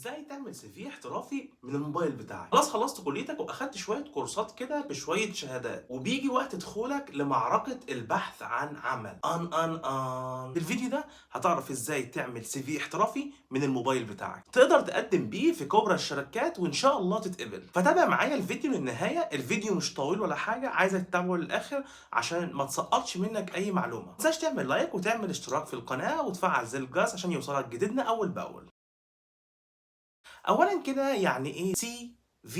ازاي تعمل CV احترافي من الموبايل بتاعك؟ خلاص خلصت كليتك واخدت شوية كورسات كده بشوية شهادات، وبيجي وقت دخولك لمعركه البحث عن عمل. ان ان ان في الفيديو ده هتعرف ازاي تعمل CV احترافي من الموبايل بتاعك، تقدر تقدم بيه في كبرى الشركات وان شاء الله تتقبل. فتابع معايا الفيديو للنهايه، الفيديو مش طويل ولا حاجه، عايزك تتابعه للاخر عشان ما تسقطش منك اي معلومه. ما تنساش تعمل like وتعمل اشتراك في القناة وتفعل زر الجرس عشان يوصلك جديدنا اول باول. اولا كده، يعني ايه CV؟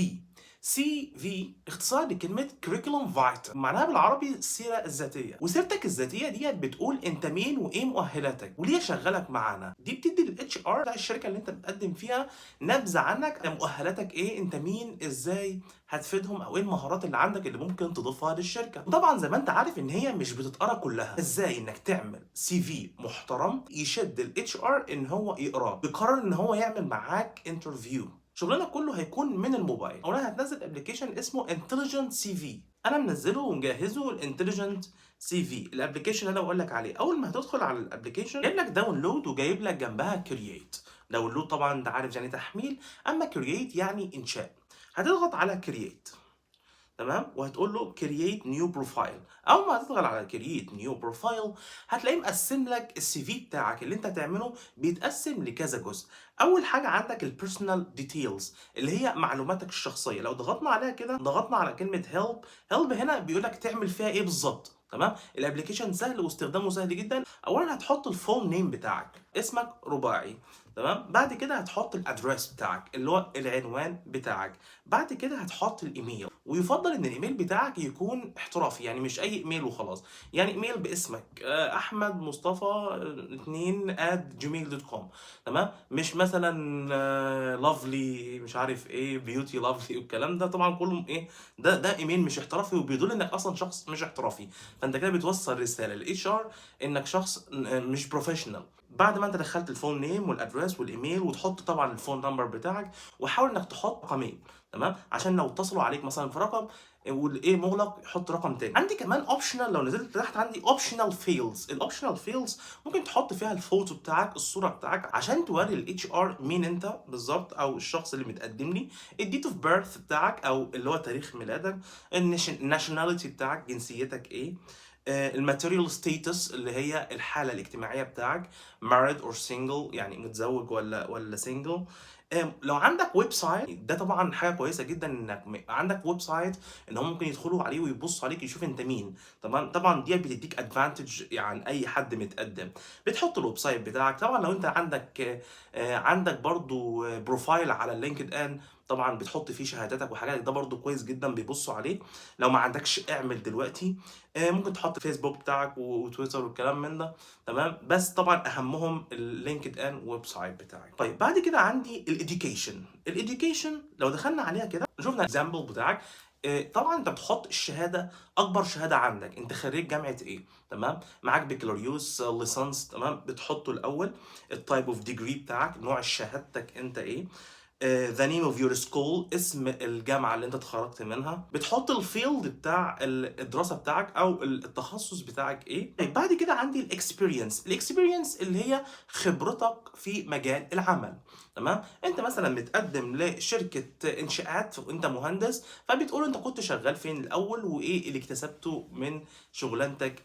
CV اختصار لكلمة curriculum vitae، معناها بالعربي السيرة الذاتية. وسيرتك الذاتية ديت بتقول انت مين وايه مؤهلاتك وليه شغلك معانا. دي بتدي لل HR بتاع الشركة اللي انت بتقدم فيها نبذة عنك، مؤهلاتك ايه، انت مين، ازاي هتفيدهم، او ايه المهارات اللي عندك اللي ممكن تضيفها للشركة. طبعا زي ما انت عارف ان هي مش بتتقرا كلها. ازاي انك تعمل CV محترم يشد ال HR ان هو يقراه، يقرر ان هو يعمل معاك interview؟ شغلنا كله هيكون من الموبايل. اولا هتنزل application اسمه Intelligent CV، انا منزله ومجهزه. ال Intelligent CV ال application اللي انا بقول لك عليه، اول ما هتدخل على ال application جايب لك download وجايب لك جنبها create. download طبعا انت عارف يعني تحميل، اما create يعني انشاء. هتضغط على create، تمام، وهتقول له create new profile. اول ما هتضغط على create new profile هتلاقيه مقسم لك ال CV بتاعك اللي انت هتعمله، بيتقسم لكذا جزء. اول حاجة عندك ال personal details اللي هي معلوماتك الشخصيه. لو ضغطنا عليها كده، ضغطنا على كلمة help، help هنا بيقول لك تعمل فيها ايه بالظبط، تمام. ال application سهل واستخدامه سهل جدا. اولا هتحط ال full name بتاعك، اسمك رباعي، تمام. بعد كده هتحط ال address بتاعك اللي هو العنوان بتاعك. بعد كده هتحط الايميل، ويفضل ان الايميل بتاعك يكون احترافي، يعني مش اي ايميل وخلاص، يعني ايميل باسمك، احمد مصطفى 2@gmail.com، تمام، مش مثلا lovely مش عارف ايه beauty lovely والكلام ده. طبعا كله ايه ده؟ ده ايميل مش احترافي وبيدل انك اصلا شخص مش احترافي، فانت كده بتوصل رسالة لل HR انك شخص مش professional. بعد ما انت دخلت ال full name وال address والايميل، وتحط طبعا ال phone number بتاعك، وحاول انك تحط رقمين، تمام، عشان لو اتصلوا عليك مثلا في رقم والايه مغلق يحط رقم تاني. عندي كمان optional، لو نزلت تحت عندي optional fields. ال optional fields ممكن تحط فيها الفوتو بتاعك، الصورة بتاعك، عشان توري ال HR مين انت بالظبط او الشخص اللي متقدم لي. ال date of birth بتاعك او اللي هو تاريخ ميلادك، ال nationality بتاعك، جنسيتك ايه، ال marital status اللي هي الحالة الاجتماعية بتاعك، married or single، يعني متزوج ولا single. لو عندك website ده طبعا حاجة كويسة جدا انك عندك website ان هم ممكن يدخلوا عليه ويبصوا عليك يشوف انت مين. طبعا طبعا دي بتديك advantage عن اي حد متقدم. بتحط ال website بتاعك. طبعا لو انت عندك برضو profile على ال LinkedIn، طبعا بتحط فيه شهاداتك وحاجاتك، ده برضو كويس جدا بيبصوا عليه. لو ما عندكش اعمل دلوقتي. ممكن تحط فيسبوك بتاعك وتويتر والكلام من ده، تمام، بس طبعا اهمهم ال LinkedIn website بتاعك. طيب، بعد كده عندي ال education. ال education لو دخلنا عليها كده شفنا ال example بتاعك. طبعا انت بتحط الشهاده، اكبر شهادة عندك، انت خريج جامعه ايه، تمام، معاك بكالوريوس، ليسانس، تمام، بتحطه الاول. ال type of degree بتاعك، نوع شهادتك انت ايه. The name of your school، اسم الجامعة اللي انت اتخرجت منها. بتحط ال field بتاع الدراسة بتاعك او التخصص بتاعك ايه. طيب، بعد كده عندي ال experience. ال experience اللي هي خبرتك في مجال العمل، تمام. انت مثلا متقدم لشركة انشاءات وانت مهندس، فبتقول انت كنت شغال فين الاول وايه اللي اكتسبته من شغلانتك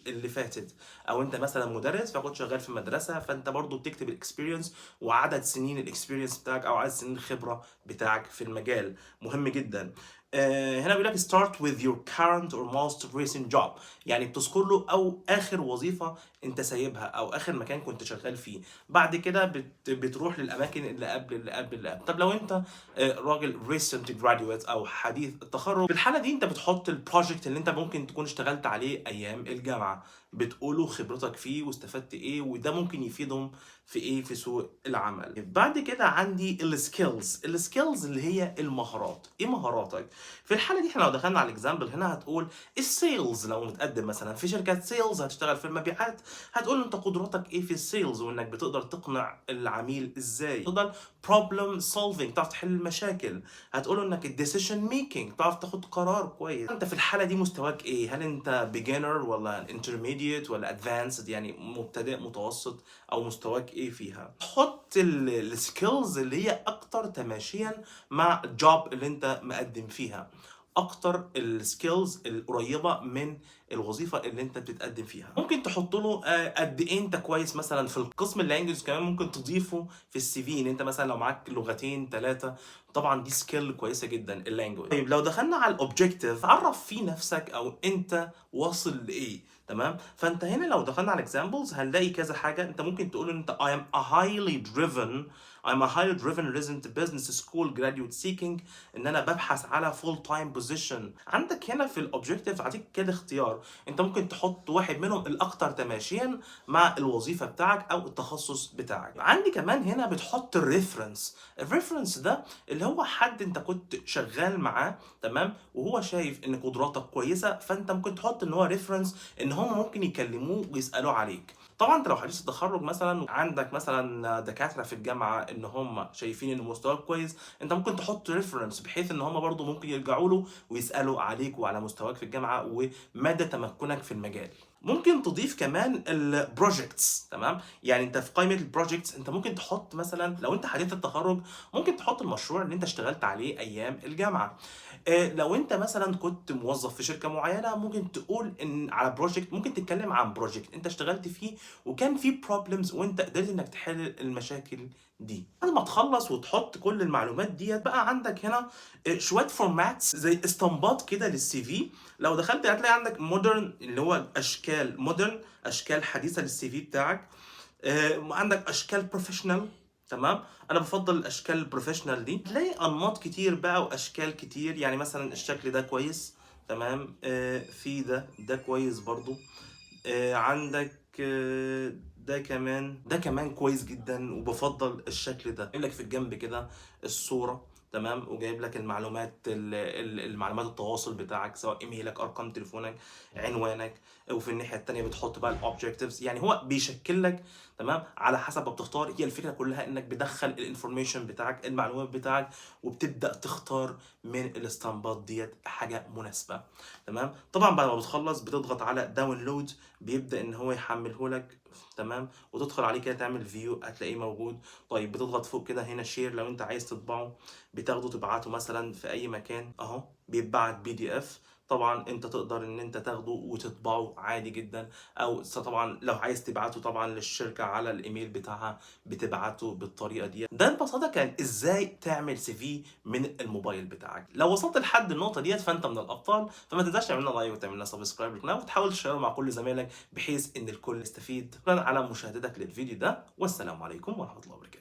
اللي فاتت. او انت مثلا مدرس فكنت شغال في مدرسة، فانت برضو بتكتب ال experience وعدد سنين ال experience بتاعك او عدد سنين الخبرة بتاعك في المجال، مهم جدا. هنا بيقول لك start with your current or most recent job، يعني بتذكر له او اخر وظيفة انت سايبها او اخر مكان كنت شغال فيه، بعد كده بتروح للاماكن اللي قبل اللي قبل اللي قبل. طب لو انت راجل recent graduate او حديث التخرج، في الحالة دي انت بتحط ال project اللي انت ممكن تكون اشتغلت عليه ايام الجامعه، بتقوله خبرتك فيه واستفدت ايه، وده ممكن يفيدهم في ايه في سوق العمل. بعد كده عندي ال skills. ال skills اللي هي المهارات، ايه مهاراتك؟ في الحالة دي احنا لو دخلنا على ال example هنا هتقول ال sales، لو متقدم مثلا في شركات sales هتشتغل في المبيعات، هتقول انت قدراتك ايه في ال sales وانك بتقدر تقنع العميل ازاي، تقدر problem solving، تعرف تحل المشاكل، هتقول انك ال decision making، تعرف تاخد قرار كويس. انت في الحالة دي مستواك ايه؟ هل انت beginner ولا intermediate؟ intermediate ولا advanced، يعني مبتدئ، متوسط، او مستواك ايه فيها. حط ال skills اللي هي اكتر تماشيا مع ال job اللي انت مقدم فيها، اكتر ال skills القريبة من الوظيفة اللي انت بتتقدم فيها. ممكن تحط له قد ايه انت كويس مثلا في القسم ال language، كمان ممكن تضيفه في ال CV ان انت مثلا لو معاك لغتين ثلاثه، طبعا دي skill كويسة جدا ال language. طيب، لو دخلنا على ال objective، عرف فيه نفسك او انت واصل لايه، تمام؟ فانت هنا لو دخلنا على examples هنلاقي كذا حاجه. انت ممكن تقول ان انت I'm a highly driven recent business school graduate seeking ان انا ببحث على full time position. عندك هنا في ال objective عندك كده اختيار، انت ممكن تحط واحد منهم الاكثر تماشيا مع الوظيفة بتاعك او التخصص بتاعك. عندي كمان هنا بتحط ال reference. ال reference ده اللي هو حد انت كنت شغال معاه، تمام؟ وهو شايف ان قدراتك كويسه، فانت ممكن تحط ان هو reference، ان هم ممكن يكلموه ويسالوه عليك. طبعا انت لو حديث التخرج مثلا، عندك مثلا دكاترة في الجامعة ان هم شايفين ان مستواك كويس، انت ممكن تحط reference بحيث ان هم برضو ممكن يرجعوا له ويسالوا عليك وعلى مستواك في الجامعة ومدى تمكنك في المجال. ممكن تضيف كمان ال projects، تمام؟ يعني انت في قائمة ال projects انت ممكن تحط مثلا لو انت حديث التخرج ممكن تحط المشروع اللي انت اشتغلت عليه ايام الجامعه. لو انت مثلا كنت موظف في شركة معينة ممكن تقول ان على project، ممكن تتكلم عن project انت اشتغلت فيه وكان فيه problems وانت قدرت انك تحل المشاكل دي. بعد ما تخلص وتحط كل المعلومات ديت بقى، عندك هنا شوية formats زي اسطمبات كده لل CV. لو دخلت هتلاقي عندك modern، اللي هو اشكال modern، اشكال حديثه لل CV بتاعك. عندك اشكال professional، تمام؟ انا بفضل الاشكال ال professional دي. تلاقي انماط كتير بقى واشكال كتير، يعني مثلا الشكل ده كويس، تمام؟ في ده كويس برضو. عندك ده كمان، ده كمان كويس جدا، وبفضل الشكل ده. جايب لك في الجنب كده الصورة، تمام؟ وجايب لك المعلومات، المعلومات التواصل بتاعك، سواء ايميلك، ارقام تليفونك، عنوانك. وفي الناحية التانية بتحط بقى ال objectives، يعني هو بيشكل لك، تمام؟ على حسب ما بتختار. هي الفكرة كلها انك بتدخل ال information بتاعك، المعلومات بتاعك، وبتبدا تختار من الاسطمبات ديت حاجة مناسبه، تمام؟ طبعا بعد ما بتخلص بتضغط على download، بيبدا ان هو يحمله لك، تمام؟ وتدخل عليه كده تعمل view هتلاقيه موجود. طيب، بتضغط فوق كده هنا share لو انت عايز تطبعه، بتاخده تبعته مثلا في اي مكان. اهو بيتبعت PDF. طبعا انت تقدر ان انت تاخده وتطبعه عادي جدا، او طبعا لو عايز تبعته طبعا للشركة على الايميل بتاعها بتبعته بالطريقة دي. ده ببساطة كان ازاي تعمل CV من الموبايل بتاعك. لو وصلت لحد النقطة ديت فانت من الابطال، فما تنساش تعمل لنا like وتعمل لنا subscribe للقناة وتحاول تشير مع كل زمايلك بحيث ان الكل يستفيد. شكرا على مشاهدتك للفيديو ده، والسلام عليكم ورحمة الله وبركاته.